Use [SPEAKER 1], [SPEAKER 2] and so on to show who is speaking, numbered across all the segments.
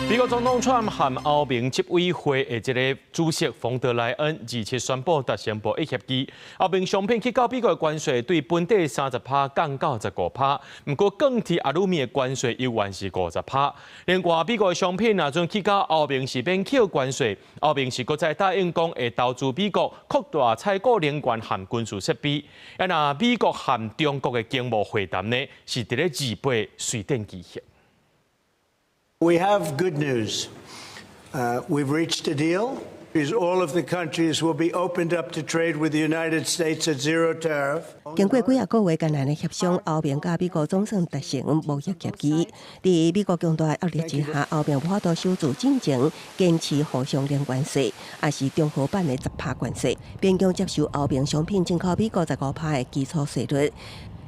[SPEAKER 1] 美國總統川普和歐盟執委會的這个主席馮德萊恩27宣布達成貿易協議，歐盟商品去到美國的關稅對本底30趴降到15趴，毋過鋼鐵、阿魯米的關稅猶原是50趴。另外，美國的商品若陣去到歐盟是免扣關稅，歐盟是閣再答應講會投資美國擴大採購能源和軍事設備。啊，若美國和中國的經貿會談呢，是佇咧28瑞典舉行。
[SPEAKER 2] We have good news. We've reached a deal. All of the countries will be opened up to trade with the United States at zero tariff.
[SPEAKER 3] 經過幾仔個月艱難的協商，歐盟佮美國總算達成貿易協議。佇美國強大的壓力之下，歐盟無法度守住進前堅持互相零關稅，抑是中和版的十趴關稅，勉強接受歐盟商品進口美國15趴的基礎稅率。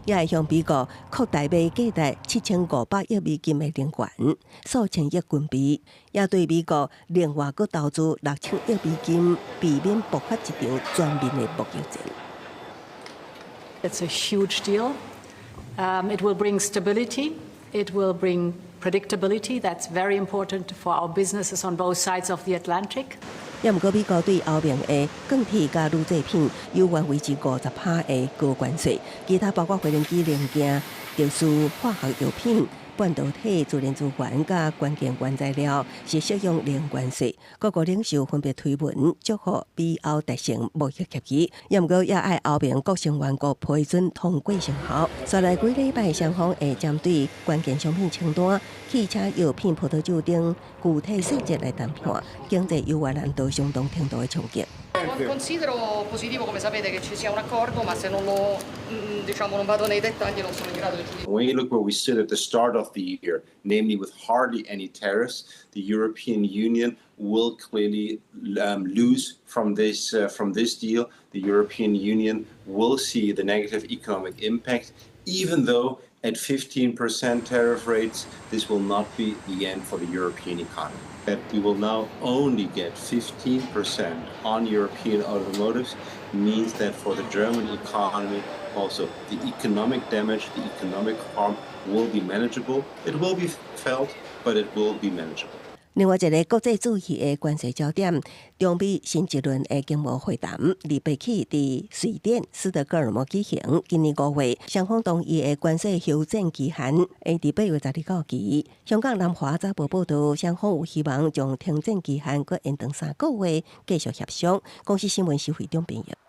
[SPEAKER 3] 也會向美國擴大買價值7500億美金的能源、數千億軍備，也對美國另外閣投資6000億美金，避免爆發一場全面的貿易戰。
[SPEAKER 4] It's a huge deal. It will bring stability. It will bring predictability. That's very important for our businesses on both sides of the Atlantic.
[SPEAKER 3] 也毋過，美國對歐盟的鋼鐵佮鋁製品猶原維持50趴的高關稅，其他包括飛行機零件、特殊化學藥品、半導體、自然資源佮關鍵原材料是適用零關稅。各國領袖分別推文祝賀美歐達成貿易協議，也毋過也愛歐盟各成員國批准通過生效。紲來幾禮拜，雙方會針對關鍵商品清單、汽車、藥品、葡萄酒等具體細節來談判，經濟猶原難受相當程度的衝擊。
[SPEAKER 5] Considero positivo, come sapete, che ci sia un accordo, ma se non lo, diciamo, non vado nei dettagli, non sono in grado di giudicare.
[SPEAKER 6] When you look where we sit at the start of the year, namely with hardly any tariffs, the European Union will clearly lose from this deal. The European Union will see the negative economic impact, even though at 15% tariff rates, this will not be the end for the European economy. That we will now only get 15% on European automotives means that for the German economy, also the economic damage, the economic harm will be manageable. It will be felt, but it will be manageable.
[SPEAKER 3] 另外一个國際注意的關稅焦點，中美新一輪的經貿會談，28起佇瑞典斯德哥爾摩舉行。今年5月，雙方同意的關稅休戰期限會佇8月12到期。香港南華早報報導，雙方有希望將停戰期限閣延長3個月，繼續協商。公視新聞施惠中編譯。